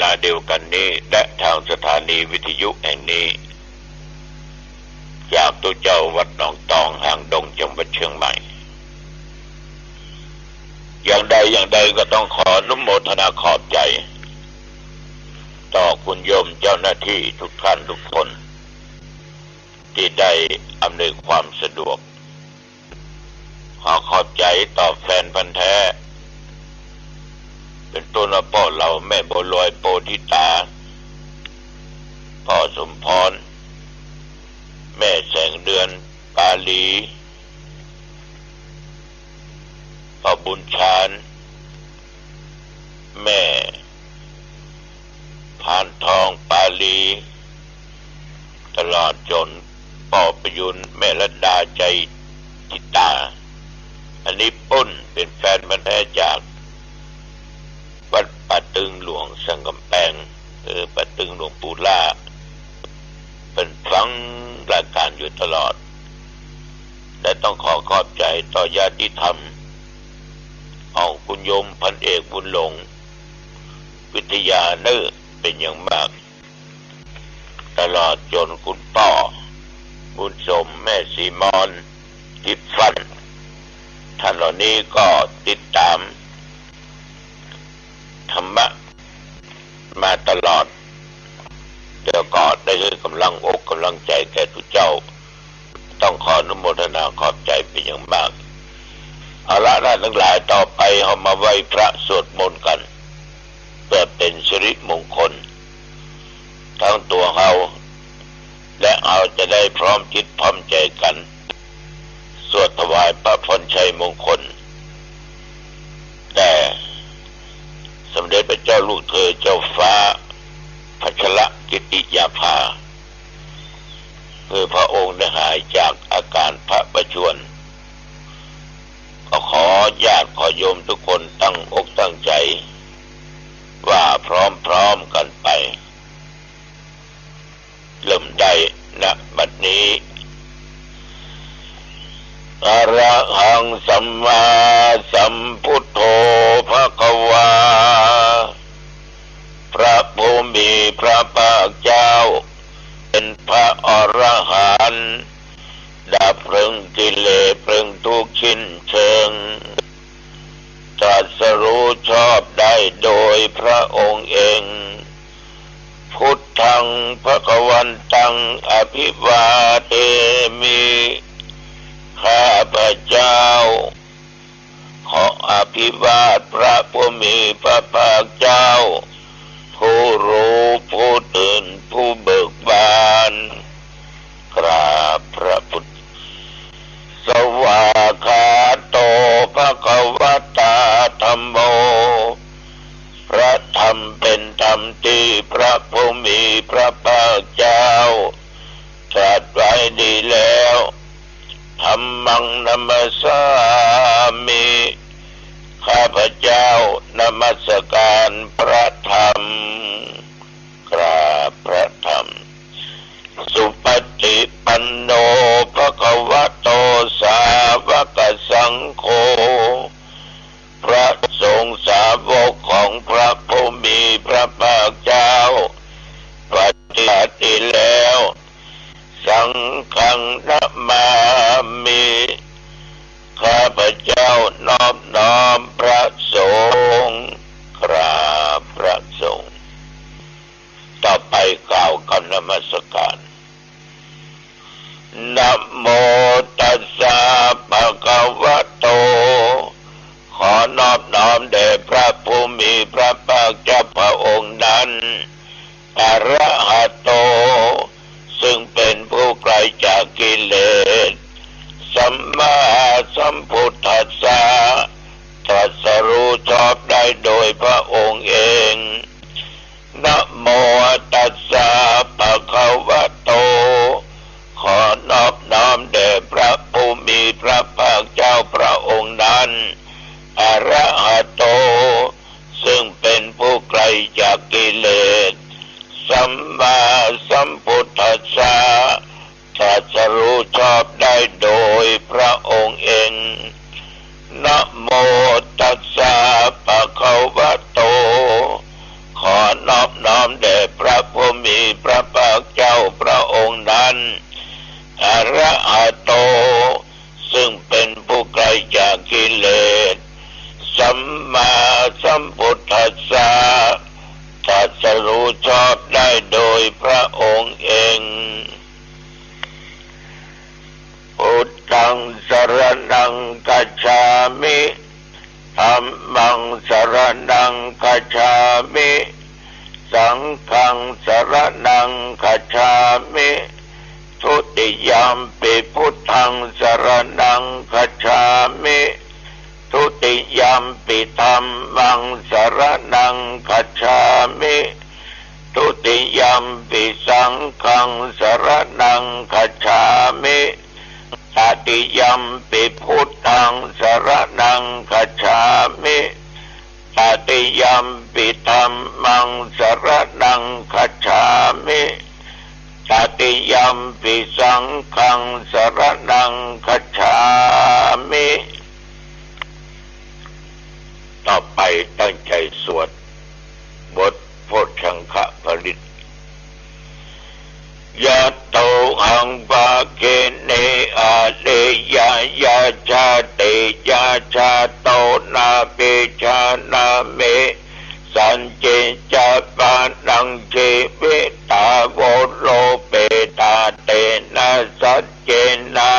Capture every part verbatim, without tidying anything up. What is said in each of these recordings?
ลาเดียวกั๋นนี้ และทางสถานีวิทยุแห่งนี้ จากตุ๊เจ้าวัดหนองตอง หางดง จังหวัดเชียงใหม่ อย่างใดอย่างใดก็ต้องขออนุโมทนาขอบใจ๋ ต่อคุณโยมเจ้าหน้าตี้ทุกท่านทุกคน ตี้ได้อำนวยความสะดวก ขอขอบใจ๋ต่อแฟนพันธุ์แท้ เป๋นต้นว่าป้อเหล่า แม่บัวลอย โปธิตา ป้อสมพร แม่แสงเดือน ปาลี ป้อบุญชาญ แม่พานทอง ปาลี ตลอดจ๋นป้อประยุน แม่รัตดา ใจจิตตา อันนี้ปุ้นเป๋นแฟนพันธุ์แท้จากวัดป่าตึงหลวงสันก๋ำแปง เออ ป่าตึงหลวงปู่ล่า เปิ้นฟังรายก๋านอยู่ตลอด และต้องขอขอบใจ๋ต่อญาติธรรม ของคุณโยมพันเอกบุญหลง วิทยาเน่อ เป๋นอย่างมาก ตลอดจ๋นคุณป้อบุญสม แม่ศรีมอน ทิพย์ฟัน ท่านเหล่านี้ก็ติดต๋ามธรรมะมาตลอด แล้วก็ได้หื้อก๋ำลังอกก๋ำลังใจ๋แก่ตุ๊เจ้า ต้องขออนุโมทนาขอบใจ๋เป๋นอย่างมาก เอาละ ท่านทั้งหลาย ต่อไปเฮามาไหว้พระสวดมนต์กั๋น เปื้อเป๋นสิริมงคล ตึงตั๋วเฮา และเฮาจะได้พร้อมจิตพร้อมใจ๋กั๋น สวดถวายพระพรชัยมงคล แด่สมเด็จพระเจ้าลูกเธอเจ้าฟ้าพัชรกิติยาภา เพื่อพระองค์ได้หายจากอาก๋านพระประชวร ก็ขอญาติขอโยมทุกคนตั้งอกตั้งใจ๋ ว่าพร้อมๆ กั๋นไป เริ่มได้ ณ บัดนี้ อะระหังสัมมาสัมพุทโธภะคะวา พระผู้มีพระภาคเจ้า เป๋นพระอรหันต์ ดับเพลิงกิเลสเพลิงทุกข์สิ้นเชิง ตรัสรู้ชอบได้โดยพระองค์เอง พุทธังภะคะวันตัง อะภิวาเทมิ ข้าพเจ้า ขออภิวาทพระผู้มีพระภาคเจ้า ผู้รู้ผู้ตื่นผู้เบิกบาน กราบพระพุทธ สวากขาโตภะคะวะตาธัมโม พระธรรมเป๋นธรรมตี้พระผู้มีพระภาคเจ้า ตรัสไว้ดีแล้ว ธัมมังนะมัสสามิ ข้าพเจ้านมัสการพระธรรม กราบพระธรรม สุปฏิปันโนภะคะวะโตสาวกสังโฆ พระสงฆ์สาวกของพระผู้มีพระภาคเจ้า ปฏิบัติดีแล้ว สังฆังนะมามิ ข้าพเจ้านอบน้อมพระสงฆ์ กราบพระสงฆ์ ต่อไปกล่าวคำนมัสการ นะโมตัสสะภะคะวะโต ขอนอบน้อมแด่พระผู้มีพระภาคเจ้าพระองค์นั้น อะระหะโต ซึ่งเป็นผู้ไกลจากกิเลส สัมมาสัมพุทธัสสะ ตรัสรู้ชอบได้โดยพระองค์เอง นะโมตัสสะภะคะวะโต ขอนอบน้อมแด่พระผู้มีพระภาคเจ้าพระองค์นั้น อะระหะโต ซึ่งเป็นผู้ไกลจากกิเลส สัมมาสัมพุทธัสสะ ตรัสรู้ชอบได้โดยพระองค์เอง นะโมตัสสะภะคะวะโต ขอนอบ มีพระภาคเจ้าพระองค์นั้น อะระหะโต ซึ่งเป็นผู้ไกลจากกิเลส สัมมาสัมพุทธัสสะ ตรัสรู้ชอบได้โดยพระองค์เอง พุทธังสรณังคัจฉามิ ธัมมังสรณังคัจฉามิ สังฆังสรณังคัจฉามิ ทุติยมปิพุทธังสรณังคัจฉามิ ทุติยมปิธัมมังสรณังคัจฉามิ ทุติยมปิสังฆังสรณังคัจฉามิ ตติยมปิพุทธังสรณังคัจฉามิ ตติยมปิธัมมังสรณังคัจฉามิ ตติยมปิสังฆังสรณังคัจฉามิ ต่อไปตั้งใจสวดบทโพชฌังคปริตร ยะโตหัง ภะคะเน อะเรยะ ยะชาติ ยะชาโต นาปิชา นาเม สันติ จะ ปะนัง จีวิตา โว โร เปตา เตนะ สัจเจนะ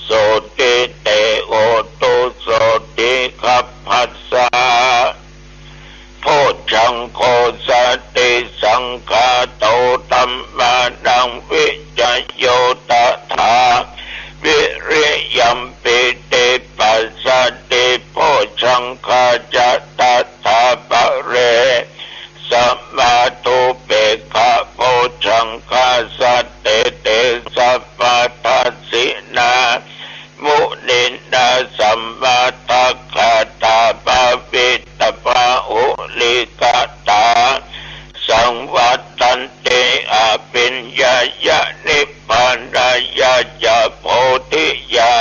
โสตติ เต โหตุ โสตติ ขัพพัสสะ โพชฌังโค สติสังขาโต ธัมมานัง วิจโย ตถา วิริยมปิ ติ ปัสสติ โพชฌังคา จะ ตถา ปะเร สะมา อุเปกขา โพชฌังคา สัตเต เต สัพพะทัสสินา มุนินา สัมมาทักขาตา ภาวิตะ พาหุลิกะตา สังวัตตันติ อะภิญญายะ นิพพานายะ จะ โพธิยา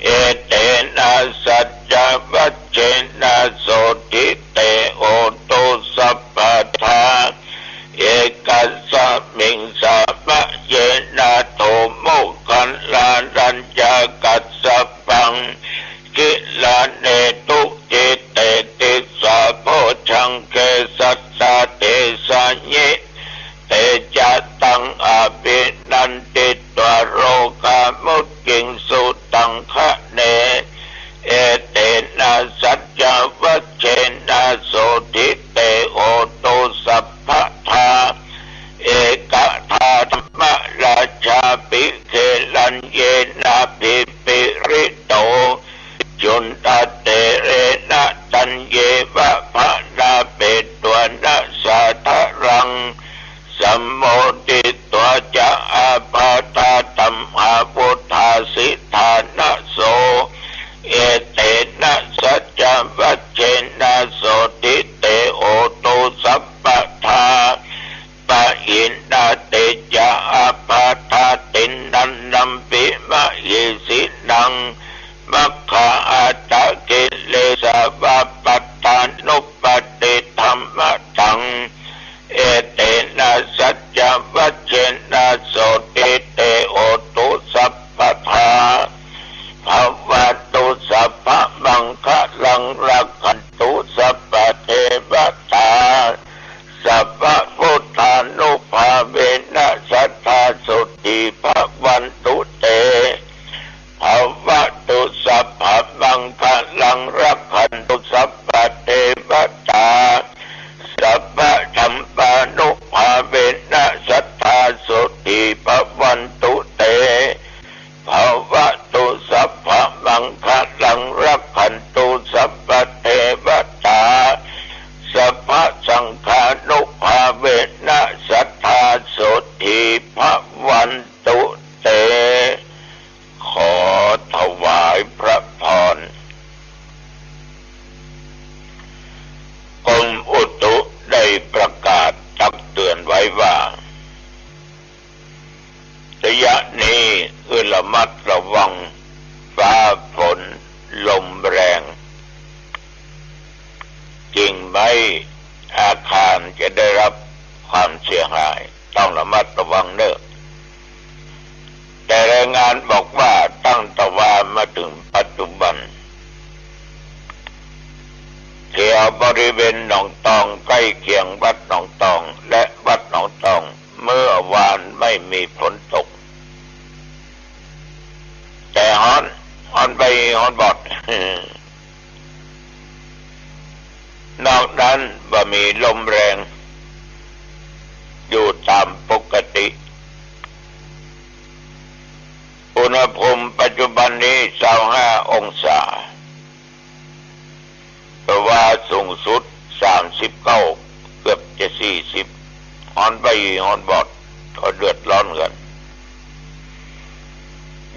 เอเตนะ สัจจวัจเจนะ โสตติ เต โหตุ สัพพะทา เอกัสสะมิง สะมะเยนะ โท โมคคัลลานัญจะ กัสสะปัง กิลาเนตุ กิเตติสสะ โพชฌังเก สัตตา เทสายิ เตจะตัง อะภินันทิ ตวา โรกา มุตติงสุ ตังคะเน เอเตนะ สัจจวัจเจนะ โสตติ เต โหตุ สัพพะทา เอกทา ธัมมราชา ปิ เขลัญเยนะ ภิ ปิริโต จุนทะเตเรนะ ตัญเยวะ พะนาเปตวะนะ สาทะรัง สัมโมทิตวา จะ อาปาทา ธัมมา วุฒาสิทธานะ โส เอเตนะ สัจจวัจเจนะ โสตติ เต โหตุ สัพพะทา ปะหินา เตจะ อาปาทา ติณฑันนัมปิ มะหิสินัง มัคคา อัตตะ กิเลสาวา ปัตตานุปปาทิ ธัมมะตัง เอเตนะ สัจจวัจเจนะ โสตติ เต โหตุ สัพพะทา ภะวะตุ สัพพะมังคะลัง รักขันตุ สัพพะเทวะตา สัพพะพุทธานุภาเวนะ สัตถา โสตติ ภะวันตุ เต ภะวะตุ สัพพะมังคะลัง รักขันตุ สัพพะเทวะตา สัพพะธัมมานุภาเวนะ สัตถา โสตติ ภะวันตุ เต ภะวะตุ สัพพะมังคะลัง รักขันตุ สัพพะเทวะตา สัพพะสังฆานุภาเวนะ สัตถา โสตติ ภะวันตุ เต ขอถวายพระพร กรมอุตุได้ประกาศตักเตือนไว้ว่า ระยะนี้คือระมัดระวังฟ้าฝนลมแรง กิ่งไม้อาคารจะได้รับความเสียหาย ต้องระมัดระวังเน่อ แต่รายงานบอกว่าตั้งแต่วามาเถิงปัจจุบัน แถวบริเวณหนองตอง ใก้เคียงวัดหนองตอง และวัดหนองตอง เมื่อวานไม่มีฝนตก แต่ฮ้อน ฮ้อนใบ้ฮ้อนบอด นอกนั้นบ่มีลมแรง อยู่ต๋ามปกติ อุณหภูมิปัจจุบันนี้ซาวห้าองศา แต่ว่าสูงสุดสามสิบเก้า เกือบจะสี่สิบ ฮ้อนใบ้ฮ้อนบอด ก็เดือดร้อนกั๋น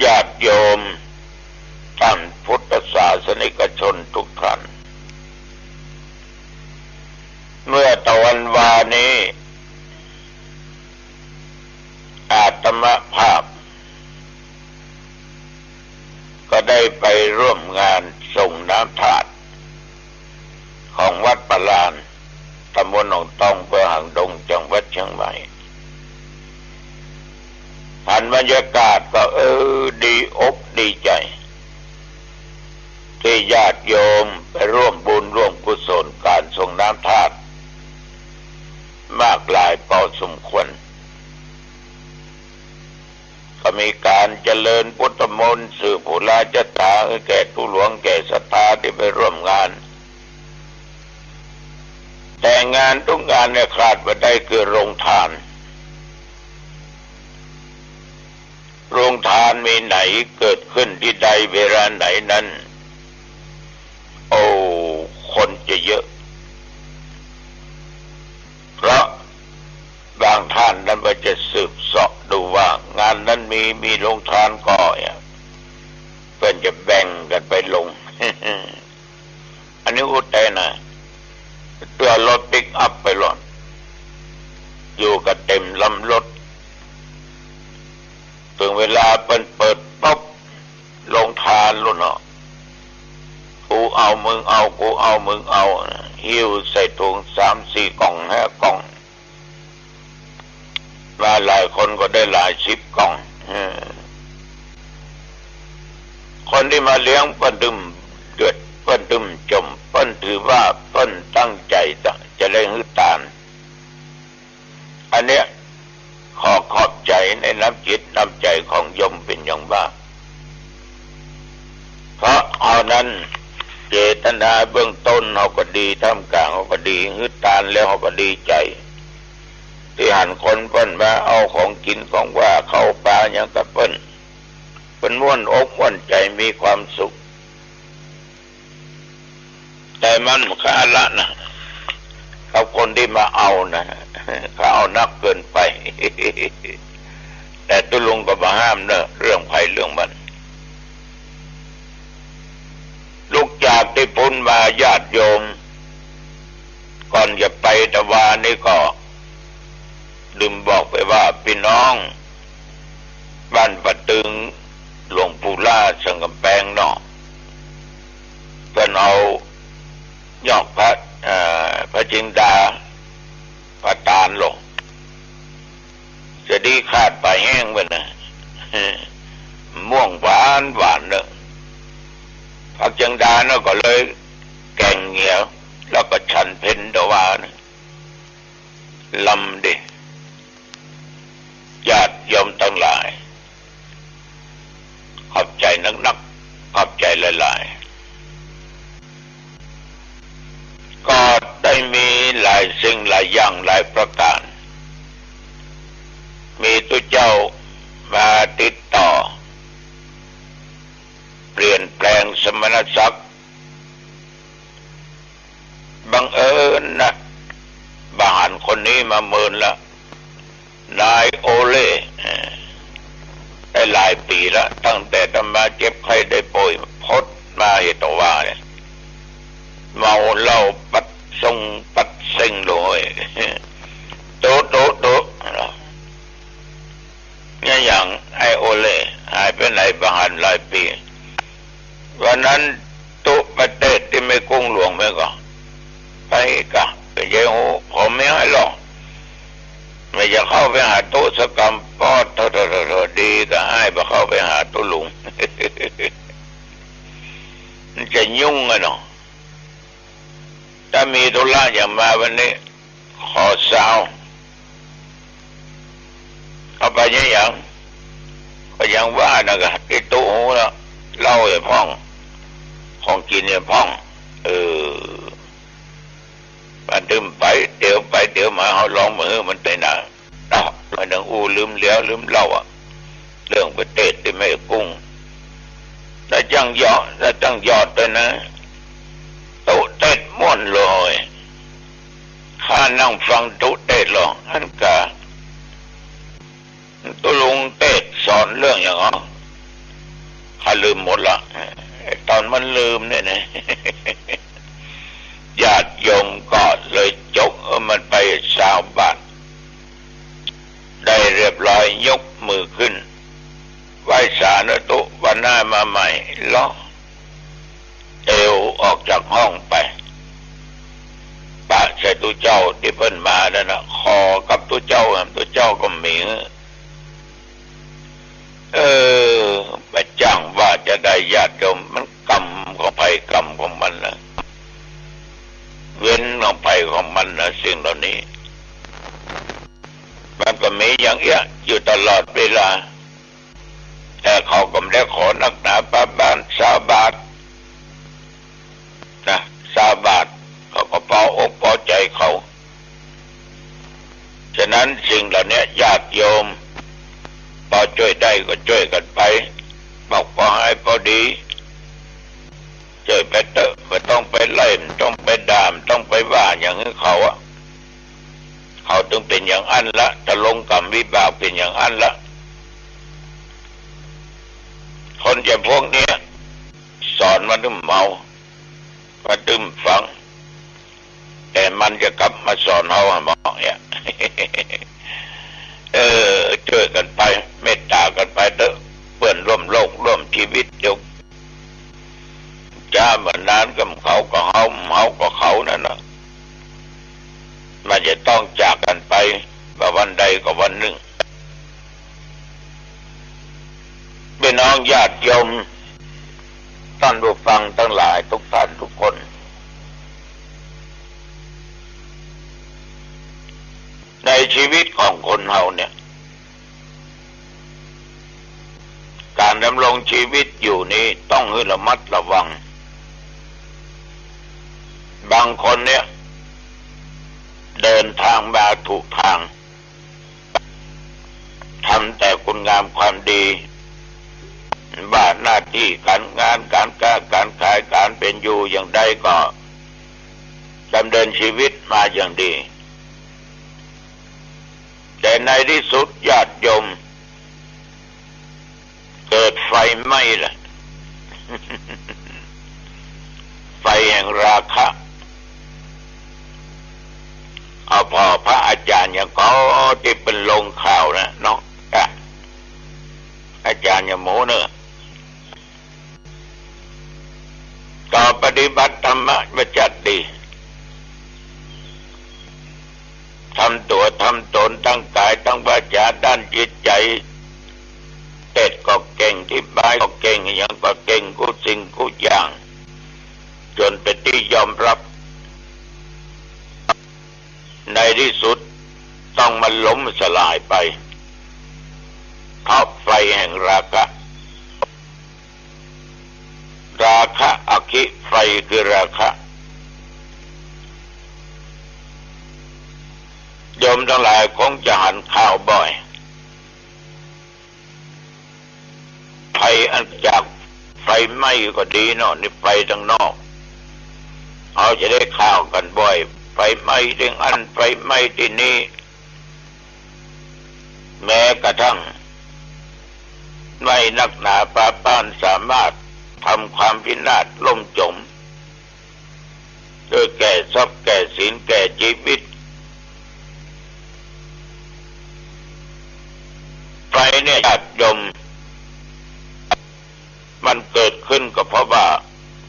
ญาติโยม ต้านพุทธศาสนิกชนทุกท่าน เมื่อตะวันวานี้ อาตมาภาพ ก็ได้ไปร่วมงานส่งน้ำธาตุ ของวัดป่าลาน ต๋ำบลหนองตอง อำเภอหางดง จังหวัดเชียงใหม่ หันบรรยากาศก็ เออ ดีอกดีใจ๋ ตี้ญาติโยมไปร่วมบุญร่วมกุศลก๋านส่งน้ำธาตุ มากหลายพอสมควร ก็มีก๋านเจริญพุทธมนต์ สืบปุราชะต๋าหื้อแก่ตุ๊หลวงแก่ศรัทธาตี้ไปร่วมงาน แต่งานทุกงานเนี่ยขาดบ่ได้คือโฮงทาน โฮงทานมีไหน เกิดขึ้นตี้ใดเวลาไหนนั้น โอ้ คนจะเยอะ เพราะบางต้านนั้นก็จะสืบเสาะดูว่างานนั้นมี มีโฮงทานก่อ เปิ้นจะแบ่งกั๋นไปลง อันนี้อู้แต๊นะ ตั๋วรถปิกอัพไปโลด อยู่กั๋นเต๋มลำรถ เถิงเวลาเปิ้นเปิดปุ๊บ โฮงทานโลดเนาะ กูเอามึงเอา กูเอามึงเอา หิ้วใส่ถุงสามสี่ก่องห้าก่อง มาหลายคนก็ได้หลายสิบก่อง เออ คนตี้มาเลี้ยงเปิ้นตึงเดือด เปิ้นตึงจ๋ม เปิ้นถือว่าเปิ้นตั้งใจ๋จะ จะได้หื้อตาน อันเนี้ย ขอขอบใจ๋ในน้ำจิตน้ำใจ๋ของโยมเป๋นอย่างมาก เพราะเฮานั้นเจตนาเบื้องต้นเฮาก็ดี ท่ามก๋างเฮาก็ดี หื้อตานแล้วเฮาก็ดีใจ๋ ตี้หันคนเปิ้นมาเอาของกิ๋นของหว้าเข้าปลาหยังกับเปิ้น เปิ้นม่วนอกม่วนใจ๋มีความสุข แต่มันก็อันละนะ กับคนตี้มาเอานะ เขาเอานักเกินไป แต่ตุ๊ลุงก็บ่ห้ามเนอะ เรื่องใผเรื่องมัน ลุกจากตี้ปุ้นมาญาติโยม ก่อนจะไปตะวานี้ก็ ลืมบอกไปว่าปี้น้องบ้านป่าตึง หลวงปู่ล่าสันก๋ำแปงเนาะ เปิ้นเอายอดพระ เอ่อ พระจินดา พระตาลลง จะดีขาดปลาแห้งไปนะ ม่วงหวานหวานเนอะ พระจินดาเนาะ ก็เลยแก๋งเหีย แล้วก็ฉันเพลตะวานะ ลำดิ ญาติโยมตังหลาย ขอบใจ๋นักๆ ขอบใจ๋หลายๆ ก็ได้มีหลายสิ่งหลายอย่างหลายประก๋าน มีตุ๊เจ้ามาติดต่อ เปลี่ยนแปลงสมณศักดิ์ บังเอิญนะ บ่หันคนนี้มาเมินละ นายโอเล่ เอ่อ ได้หลายปี๋ละ ตั้งแต่อาตมาเจ็บไข้ได้ป่วย พดมาเหตุว่าเนี่ย เมาเหล้าปัดซงปัดเซ็งเลย โต๊ะ โต๊ะ โต๊ะ เนี่ย อย่างไอ้โอเล่ หายไปไหนบ่หันหลายปี๋ วันนั้นตุ๊ไปเตศน์ตี้แม่กุ้งหลวงแม่ก็ ไปกะ ไปเย้าหู ผมไม่ให้หรอก ไม่จะเข้า ไปหาตุ๊สักกำ ปอดโธ่ โธ่ โธ่ โธ่ ดีก็อ้ายบ่เข้าไปหาตุ๊ลุง มันจะยุ่งอะเนาะ ถ้ามีธุระอย่างมาวันนี้ ขอซาว เอาไปยังหยัง ก็ยังว่านะกะ ตี้ตุ๊ฮู้แล้ว เหล้าอย่าพ่อง ของกิ๋นอย่าพ่อง เออ มันตึงไป เตียวไปเตียวมา เฮาลองบ่หื้อมันไปนา เอ้า มันยังอู้ลืมเหลี้ยวลืมเหล้าอะ เรื่องไปเตศน์ตี้แม่กุ้ง แล้วจั้งเยาะ แล้วจั้งยอดตวยนะ ตุ๊เตศน์ม่วนเลย ข้านั่งฟังตุ๊เตศน์ลอ อันกา ตุ๊ลุงเตศน์สอนเรื่องหยังอ๋อ ข้าลืมหมดละ ไอ้ต๋อนมันลืมเนี่ยนะ ญาติโยมก็เลยจกเอามันไปซาวบาตร ได้เรียบร้อย ยกมือขึ้น ไหว้สาธุ วันหน้ามาใหม่ เลาะเอวออกจากห้องไป ปะใส่ตุ๊เจ้าตี้เปิ้นมานั่นน่ะ ขอกับตุ๊เจ้า ตุ๊เจ้าก็มี เออ บ่จ้างว่าจะได้ ญาติโยม มันกรรมของใผกรรมของมันนะ เวรของใผของมันนะ สิ่งเหล่านี้ มันก็มีอย่างเอี้ยอยู่ตลอดเวลา แต่เขาก็บ่ได้ขอนักหนา ปาบ้านซาวบาตรนะ ซาวบาตร เขาก็ปออกปอใจ๋เขา ฉะนั้นสิ่งเหล่านี้ญาติโยม ปอจ้วยได้ก็จ้วยกั๋นไป บอกปอฮ้ายปอดี จ้วยไปเต๊อะ บ่ต้องไปไล่ บ่ต้องไปด่า บ่ต้องไปว่าหยังหื้อเขาอะ เขาตึงเป๋นอย่างอั้นละ ตะลงกรรมวิบากเป๋นอย่างอั้นละ คนอย่างพวกเนี้ย สอนมันตึงเมา มันตึงฟัง แต่มันจะกลับมาสอนเฮาอะ บอกเนี่ย เออ จ้วยกั๋นไป เมตต๋ากั๋นไปเต๊อะ เปื้อนร่วมโลกร่วมจีวิตเดียว จ้า บ่นานก็เขาก็เฮา เฮาก็เขานั่นน่ะ มันจะต้องจากกั๋นไป บ่าวันใดก็วันนึ่ง ปี้น้องญาติโยม ต้านผู้ฟังตังหลายทุกต้านทุกคน ในจีวิตของคนเฮาเนี่ย ก๋านดำรงจีวิตอยู่นี้ต้องหื้อระมัดระวัง บางคนเนี่ย เดินตางมาถูกตาง ทำแต่คุณงามความดี ว่าหน้าตี้ก๋านงาน ก๋านก๊า ก๋านขาย ก๋านเป๋นอยู่อย่างใดก็ ดำเนินจีวิตมาอย่างดี แต่ในตี้สุดญาติโยม เกิดไฟไหม้ละ ไฟแห่งราคะ เอาผ่อพระอาจ๋ารย์หยังก่อตี้เปิ้นลงข่าวนะเนาะ อาจ๋ารย์หยังหมูเน่อ ก็ปฏิบัติธรรมะบ่จัดดี ทำตั๋วทำต๋นตังก๋ายตังวาจ๋า ด้านจิตใจ๋ เตศน์ก็เก่ง อธิบายก็เก่ง หยังก็เก่งกู้สิ่งกู้อย่าง จ๋นเป๋นตี้ยอมฮับ ในตี้สุดต้องมาล้มสลายไป เพราะไฟแห่งราคะ ราคะ อคคิ ไฟคือราคะ โยมตังหลายคงจะหันข่าวบ่อย ภัยอันจากไฟไหม้ก็ดีเนาะ นี่ไฟตังนอก เฮาจะได้ข่าวกั๋นบ่อย ไฟไหม้ตี้อั้น ไฟไหม้ตี้นี่ แม้กระทั่งไหม้นักหนาปาป๊านสามารถทำความพินาศล่มจม ด้วยแก่ทรัพย์แก่สินแก่จีวิต ไฟเนี่ยญาติโยม มันเกิดขึ้นก็เพราะว่า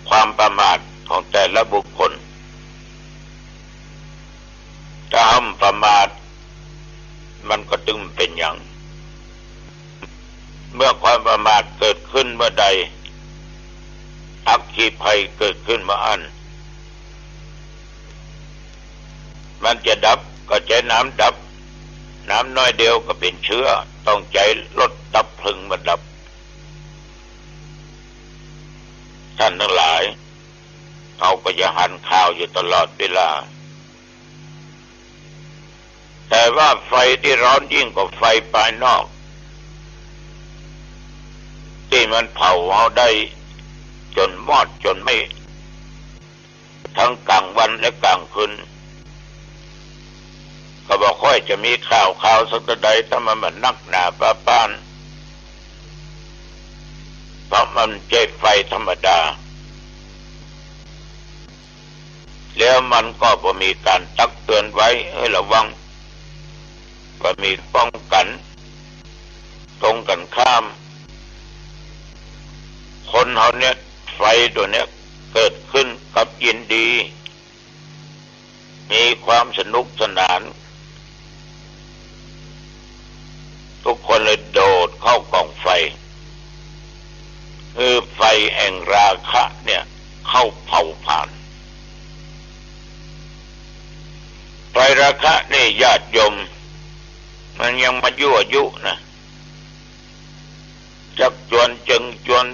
ความประมาทของแต่ละบุคคล ถ้าเฮาบ่ประมาท มันก็ตึงเป๋นหยัง เมื่อความประมาทเกิดขึ้นเมื่อใด อัคคีภัยเกิดขึ้นเมื่ออั้น มันจะดับก็ใจ๊น้ำดับ น้ำน้อยเดียวก็เป๋นเชื้อ ต้องใจ๊รถดับเพลิงมาดับ ท่านทั้งหลาย เฮาก็จะหันข่าวอยู่ตลอดเวลา แต่ว่าไฟตี้ร้อนยิ่งกว่าไฟภายนอก ตี้มันเผาเฮาได้จ๋นมอดจ๋นไหม้ ตึงก๋างวันและก๋างคืน ก็บ่ค่อยจะมีข่าวคราวสักเต้าใด ถ้ามันบ่นักหนาป๊าป๊าน เพราะมันบ่ใจ้ไฟธรรมดา แล้วมันก็บ่มีก๋านตักเตือนไว้หื้อระวัง บ่มีป้องกั๋น ตรงกั๋นข้าม คนเฮาเนี่ย ไฟตั๋วเนี้ยเกิดขึ้นกับยินดี มีความสนุกสนาน ทุกคนเลยโดดเข้ากองไฟ หื้อไฟแห่งราคะเนี่ยเข้าเผาผลาญ ไฟราคะนี่ญาติโยม มันยังมายั่วยุนะ จักจวนเจิงจวน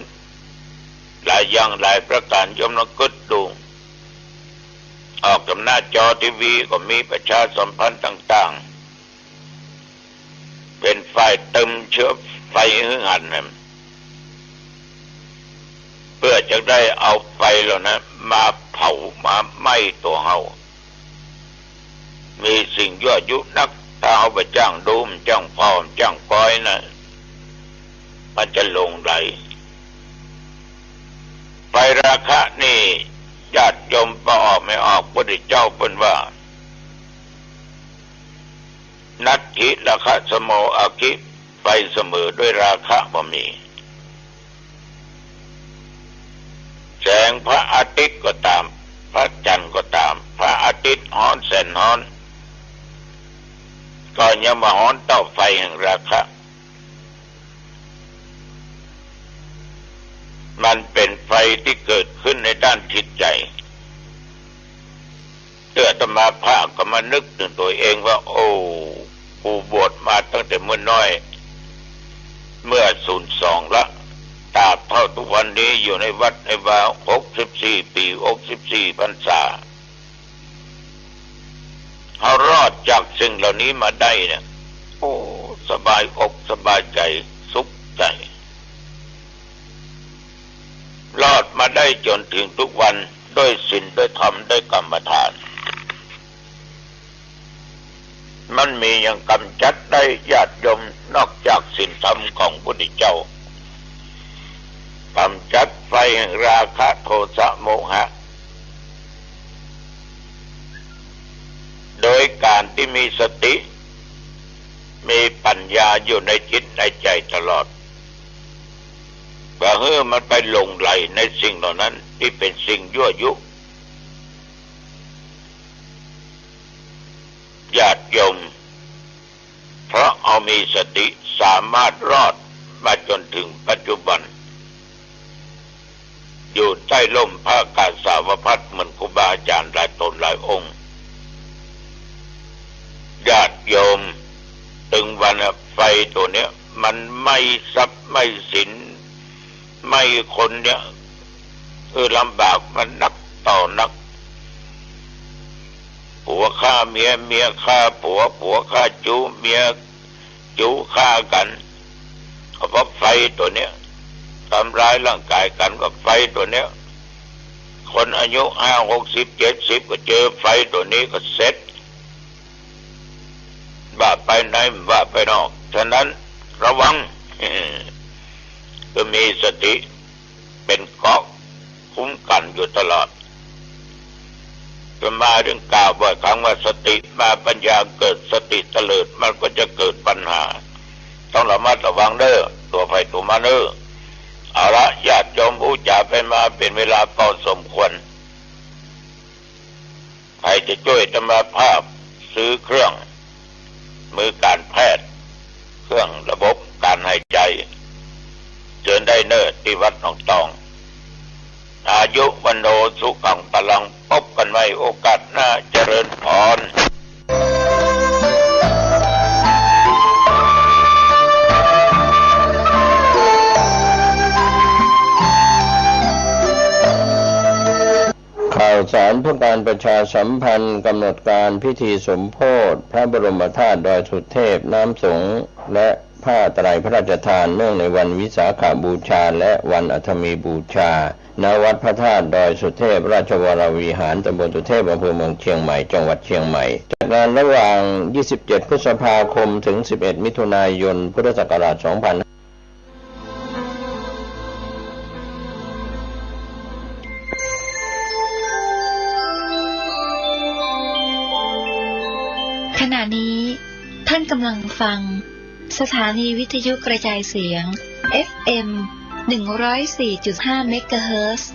หลายอย่างหลายประก๋าน โยมลองกึ๊ดดู ออกต๋ามหน้าจอทีวีก็มีประชาสัมพันธ์ต่างๆ เป๋นฝ่ายเติมเชื้อไฟหื้อหันนะ เปื้อจะได้เอาไฟเหล่านั้นมาเผามาไหม้ตั๋วเฮา มีสิ่งยั่วยุนัก ถ้าเฮาบ่จ้างดู บ่จ้างผ่อ บ่จ้างปอยนะ มันจะหลงใหล ไฟราคะนี่ ญาติโยมปอออกไม่ออก พุทธเจ้าเปิ้นว่า นัตถิราคะสโม อัคคี ไฟเสมอด้วยราคะบ่มี แสงพระอาทิตย์ก็ต๋าม พระจันทร์ก็ต๋าม พระอาทิตย์ฮ้อนแสนฮ้อน ก็ยังบ่ฮ้อนเต้าไฟแห่งราคะ มันเป๋นไฟตี้เกิดขึ้นในด้านจิตใจ๋ เตื้ออาตมาภาพก็มานึกเถิงตั๋วเองว่า โอ้ กูบวชมาตั้งแต่เมื่อน้อย เมื่อศูนย์สองละ ตราบเท่าทุกวันนี้อยู่ในวัดในวา หกสิบสี่ปี๋ หกสิบสี่พรรษา เฮารอดจากสิ่งเหล่านี้มาได้เนี่ย โอ้ สบายอกสบายใจ๋ สุขใจ๋ รอดมาได้จ๋นเถิงทุกวัน ด้วยศีล ด้วยธรรม ด้วยกรรมฐาน มันมีหยังก๋ำจัดได้ ญาติโยม นอกจากศีลธรรมของพุทธเจ้า ก๋ำจัดไฟแห่งราคะโทสะโมหะ โดยก๋านตี้มีสติ มีปัญญาอยู่ในจิตในใจ๋ตลอด บ่หื้อมันไปหลงใหลในสิ่งเหล่านั้นตี้เป๋นสิ่งยั่วยุ ญาติโยม เพราะเฮามีสติ สามารถรอดมาจ๋นเถิงปัจจุบัน อยู่ใต้ร่มผ้ากาสาวพัสตร์เหมือนครูบาอาจ๋ารย์หลายต๋นหลายองค์ ญาติโยม ตึงวันน่ะ ไฟตั๋วเนี้ย มันไหม้ทรัพย์ไหม้สิน ไหม้คนเนี่ย เออ ลำบากมันนักต่อนัก ผัวฆ่าเมีย เมียฆ่าผัว ผัวฆ่าจู๊ เมียจู๊ฆ่ากั๋น ก็เพราะไฟตั๋วเนี้ย ทำร้ายร่างก๋ายกั๋นก็ไฟตั๋วเนี้ย คนอายุห้าหกสิบเจ็ดสิบก็เจอไฟตั๋วนี้ก็เสร็จ บ่าไปใน บ่าไปนอก ฉะนั้นระวัง คือมีสติเป๋นเกราะคุ้มกั๋นอยู่ตลอด อาตมาจึงกล่าวบ่อยครั้งว่า สติมาปัญญาเกิด สติเตลิดมันก็จะเกิดปัญหา ต้องระมัดระวังเน่อ ตั๋วใผตั๋วมันเน่อ เอาละ ญาติโยมอู้จ๋าไปมาเป๋นเวลาพอสมควร ใผจะจ้วยอาตมาภาพซื้อเครื่องมือก๋านแพ ที่วัดหนองตอง อายุวัณโณสุขังพลัง พบกันใหม่โอกาสหน้า เจริญพร ข่าวสารเพื่อการประชาสัมพันธ์ กำหนดการพิธีสมโภชพระบรมธาตุดอยสุเทพ น้ำสงฆ์ และผ้าไตรพระราชทาน เนื่องในวันวิสาขบูชา และวันอทมีบูชา ณ วัดพระธาตุดอยสุเทพ ราชวรวิหาร ตำบลสุเทพ อำเภอเมืองเชียงใหม่ จังหวัดเชียงใหม่ จัดงานระหว่าง ยี่สิบเจ็ด พฤษภาคม ถึง สิบเอ็ด มิถุนายน พุทธศักราช สองพัน ขณะนี้ท่านกำลังฟังสถานีวิทยุกระจายเสียง เอฟเอ็ม หนึ่งร้อยสี่จุดห้า เมกะเฮิรตซ์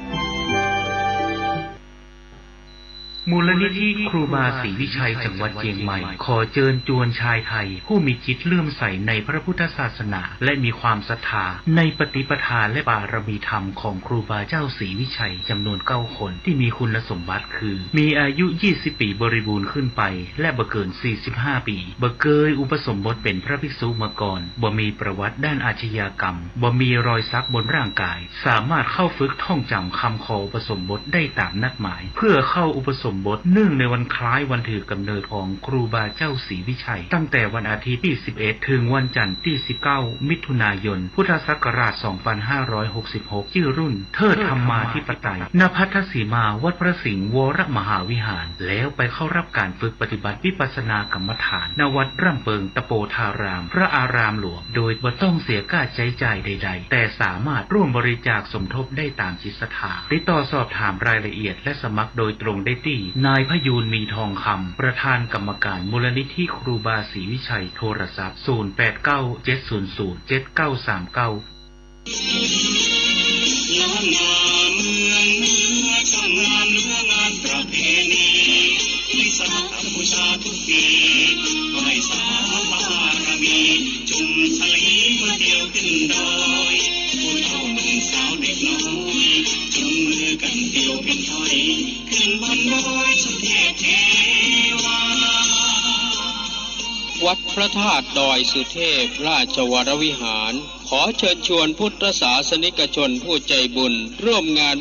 มูลนิธิครูบาศรีวิชัยจังหวัดเชียงใหม่ ขอเจิญจวนชายไทย ผู้มีจิตเลื่อมใสในพระพุทธศาสนา และมีความศรัทธาในปฏิปทาและบารมีธรรมของครูบาเจ้าศรีวิชัยจำนวนเก้าคน ที่มีคุณสมบัติคือ มีอายุ ยี่สิบ ปีบริบูรณ์ขึ้นไป และบ่เกิน สี่สิบห้า ปี บ่เกยอุปสมบทเป็นพระภิกษุมาก่อน บ่มีประวัติด้านอาชญากรรม บ่มีรอยสักบนร่างกาย สามารถเข้าฝึกท่องจำคำขออุปสมบทได้ตามนัดหมาย เพื่อเข้าอุปสมบทเนื่องในวันคล้ายวันถือกำเนิดของครูบาเจ้าศรีวิชัย ตั้งแต่วันอาทิตย์ตี้ สิบเอ็ด ถึงวันจันทร์ตี้ สิบเก้า มิถุนายน พุทธศักราช สองพันห้าร้อยหกสิบหก จื้อรุ่นเทิดธรรมาธิปไตย ณ ภัททสีมา วัดพระสิงห์วรมหาวิหาร แล้วไปเข้ารับการฝึกปฏิบัติวิปัสสนากรรมฐาน ณ วัดร่ำเปิงตะโปธาราม พระอารามหลวง โดยบ่ต้องเสียค่าใจ๊จ่ายใดๆ แต่สามารถร่วมบริจาคสมทบได้ตามจิตศรัทธา ติดต่อสอบถามรายละเอียดและสมัครโดยตรงได้ตี้ นายพยูน มีทองคำ ประธานกรรมการมูลนิธิครูบาศรีวิชัย โทรศัพท์ ศูนย์ แปด เก้า เจ็ด ศูนย์ ศูนย์ เจ็ด เก้า สาม เก้า ล้านนาเมืองเหนือ ช่างงามเหลืองานประเพณี วิสาขบูชาทุกปี ไหว้สาพระบารมี จุ่มสลีมาเที่ยวขึ้นดอย ผู้เฒ่าหนุ่มสาวเด็กน้อย จุงมือกันเที่ยวเป็นถ้อย ขึ้นบนดอยสุเทพเทวา วัดพระธาตุดอยสุเทพราชวรวิหาร ขอเชิญชวนพุทธศาสนิกชนผู้ใจบุญร่วมงาน